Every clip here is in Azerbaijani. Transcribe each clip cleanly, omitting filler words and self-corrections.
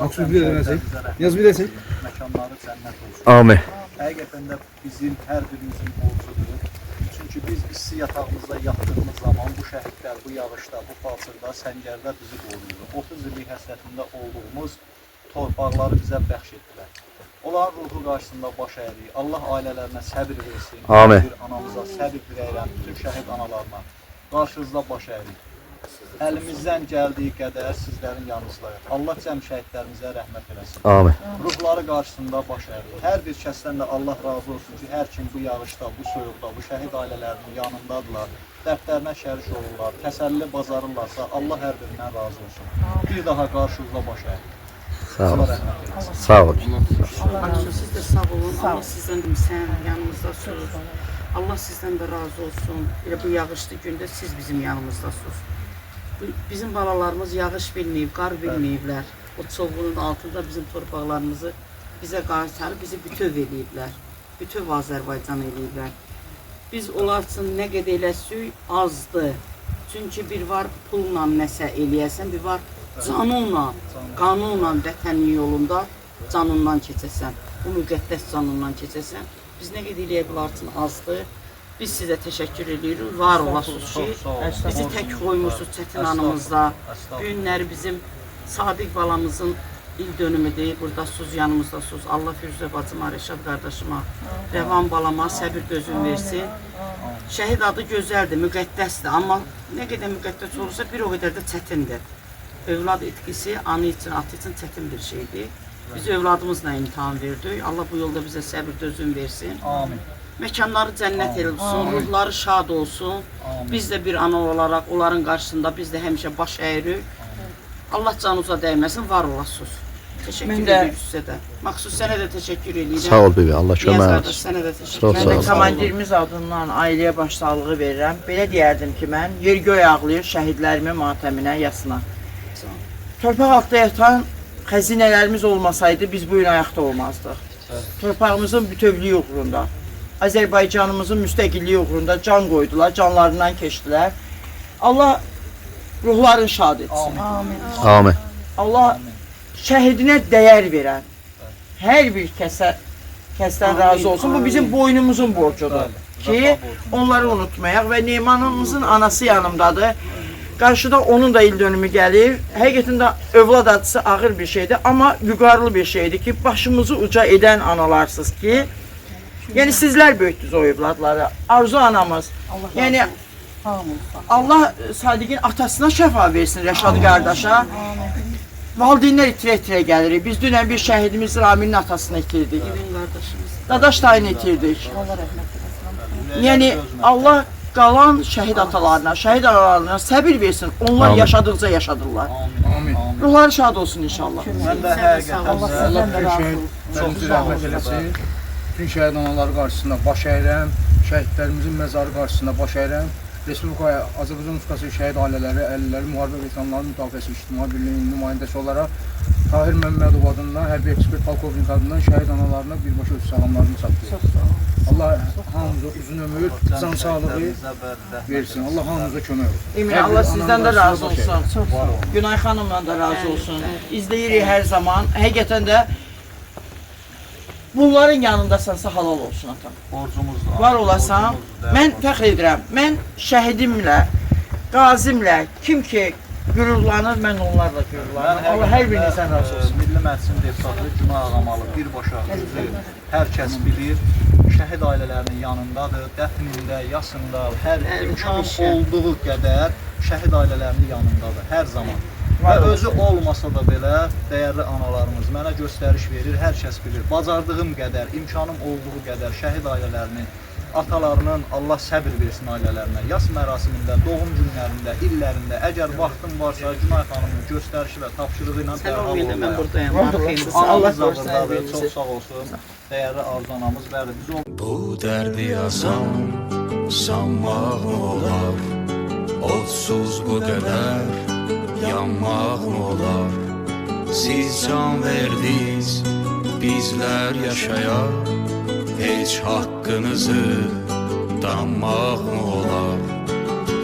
Maksud bir dənə çək. Şəhidlərimizə rəhmət Yaz bir də çək. eləsin, Məkanları cənnət olsun. Amin. Həqiqətən də bizim hər birimizin borcudur. Çünki biz isti yatağımızda yatdığımız zaman bu şəhidlər bu yağışda, bu palçıqda, səngərdə bizi qoruyurdu. 30 illik həsrətində olduğumuz torpaqları bizə bəxş etdilər. Onların ruhu qarşısında baş əyirik. Allah ailələrinə səbir versin. Amin. Bir anamıza səbir diləyirəm, bütün şəhid analarına. Qarşınızda baş əyirik. Əlimizdən gəldiyi qədər sizlərin yanınızdayıq. Allah cəm şəhidlərimizə rəhmət eləsin. Amin. Ruhları qarşısında baş əyirik. Hər bir kəsdən də Allah razı olsun ki, hər kim bu yağışda, bu soyuqda, bu şəhid ailələrinin yanındadılar, dərdlərinə şərik olurlar, təsəlli bacarırlarsa, Allah hər birindən razı olsun. Bir daha qarşınızda baş əyirik. Sağ Allah ol. rəhmət eləsin. Sağ ol. Aksu, siz də sağ olun. Allah sizdən də sən yanımızdasınız. Allah sizdən də razı olsun. Elə bu yağışlı gündə siz bizim yanımızdasınız. Bizim balalarımız yağış bilməyib, qar bilməyiblər. O çovğunun altında bizim torpaqlarımızı bizə qaytarıb bizi bütöv eləyiblər. Bütöv Azərbaycan eləyiblər. Biz onlar üçün nə qədər eləsək azdır. Çünki bir var pulla nəsə eləyəsən, bir var canunla, qanunla vətənin yolunda canından keçəsən. Bu müqəddəs canından keçəsən. Biz nə qədər eləyək bunlar üçün azdır. Biz sizə təşəkkür edirik. Var olasınız ki, Çox sağ olun. bizi tək qoymursunuz çətin anımızda. Estağfurullah. Bu günləri bizim Sadiq balamızın il dönümüdür. Buradasınız, yanımızdasınız. Allah Firuzə bacıma, Rəşad qardaşıma, Rəvan balama səbir dözüm versin. Şəhid adı gözəldir, müqəddəsdir. Amma nə qədər müqəddəs olursa bir o qədər də çətindir. Övlad itkisi anı üçün, atı üçün çətin bir şeydir. Biz övladımızla imtahan verdik. Allah bu yolda bizə səbir dözüm versin. Amin. Məkanları cənnət olsun, ruhları şad olsun. Amin. Biz də bir ana olaraq onların qarşısında biz də həmişə baş əyirik. Allah canınıza dəyməsin, var olasınız. Təşəkkür Mən də- edirik sizə də. Məxsus sənə də təşəkkür edirəm. Sağ ol bibi. Allah Niyaz kömək qardaş, olsun. sənə də təşəkkür Çox Mən sağ də ol. komandirimiz adından ailəyə başsağlığı verirəm. Belə deyərdim ki, mən yer göy ağlayır şəhidlərimin matəminə, yasına. Torpaq altında yatan xəzinələrimiz olmasaydı biz bu gün ayaqda olmazdıq. Torpağımızın bütövlüyü uğrunda, Azərbaycanımızın müstəqilliyi uğrunda can qoydular, canlarından keçdilər. Allah ruhlarını şad etsin. Amin. Amin. Allah şəhidinə dəyər verən hər bir kəsdən Amin, razı olsun. Bu bizim amin. boynumuzun borcudur Bəli, ki, vəfa borcumuz. onları unutmayaq və Neymanımızın anası yanımdadır. Qarşıda onun da il dönümü gəlir. Həqiqətən də övlad acısı ağır bir şeydir, amma vüqarlı bir şeydir ki, başımızı uca edən analarsınız ki, yəni sizlər böyütdünüz o övladları. Arzu anamız. Yəni Allah Sadiqin atasına şəfa versin, Rəşad qardaşa. Valideynlər itirə-itirə gəlirik. Biz dünən bir şəhidimiz Ramilin atasını itirdik. Evin qardaşımız. Dadaş dayını itirdik. Yəni Allah qalan şəhid atalarına, şəhid analarına səbir versin. Onlar Amin. yaşadıqca yaşadırlar. Amin. Amin. Ruhları şad olsun inşallah. Mən də həqiqətən də Allah bütün şəhidlərimizi rəhmət eləsin. Bütün şəhid anaları qarşısında baş əyirəm. Şəhidlərimizin məzarı qarşısında baş əyirəm. Respublika Azərbaycan Respublikası şəhid ailələri, əlilləri, müharibə veteranları müdafiəsi İctimai Birliyinin nümayəndəsi olaraq Tahir Məmmədov adından, hərbi ekspert polkovnik adından şəhid analarına birbaşa öz salamlarımı çatdırıram. Allah hamımıza uzun ömür, can sağlığı versin. Allah hamımıza kömək olsun. Emin Hər bir Allah sizdən də ananın razı qarşısında baş olsun. Günay xanımla da razı olsun. İzləyirik hər zaman. Həqiqətən də bunların yanındasansa halal olsun atam. Borcumuzdur. Var olasan, Borcumuzdur, mən dəyərli fəxr edirəm. Mən şəhidimlə, qazimlə, kim ki qürurlanır, mən onlarla qürurlanıram. Mən Allah hər birinizdən razı olsun. Milli Məclisin deputatı Günay Ağamalı birbaşa özü hər kəs bilir. Şəhid ailələrinin yanındadır, dəfnində, yasında, hər Bəli, imkan həmişə. olduğu qədər şəhid ailələrinin yanındadır hər zaman. Və Var özü olmasa da belə dəyərli analarımız mənə göstəriş verir, hər kəs bilir. Bacardığım qədər, imkanım olduğu qədər şəhid ailələrinin, atalarının Allah səbir versin ailələrinə. Yas mərasimində, doğum günlərində, illərində əgər vaxtım varsa Günay xanımın göstərişi və tapşırığı ilə Sən dərhal olmayanda mən oradayam. buradayam. Var Arxayın olasın. olun. Allah Anamız da korusun hər buradadır. birinizi. Çox sağ olsun. Dəyərli Arzu anamız, bəli, biz o Bu dərdi asan sanmaq mı olar? Odsuz bu qədər yanmaq mı olar? Siz can verdiniz, bizlər yaşayaq. Heç haqqınızı danmaq mı olar?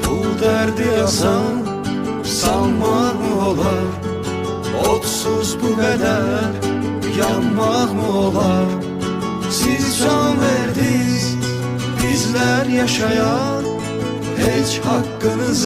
Bu dərdi asan sanmaq mı olar? Odsuz bu qədər yanmaq mı olar? Siz can verdiniz, bizlər yaşayan, heç haqqınızı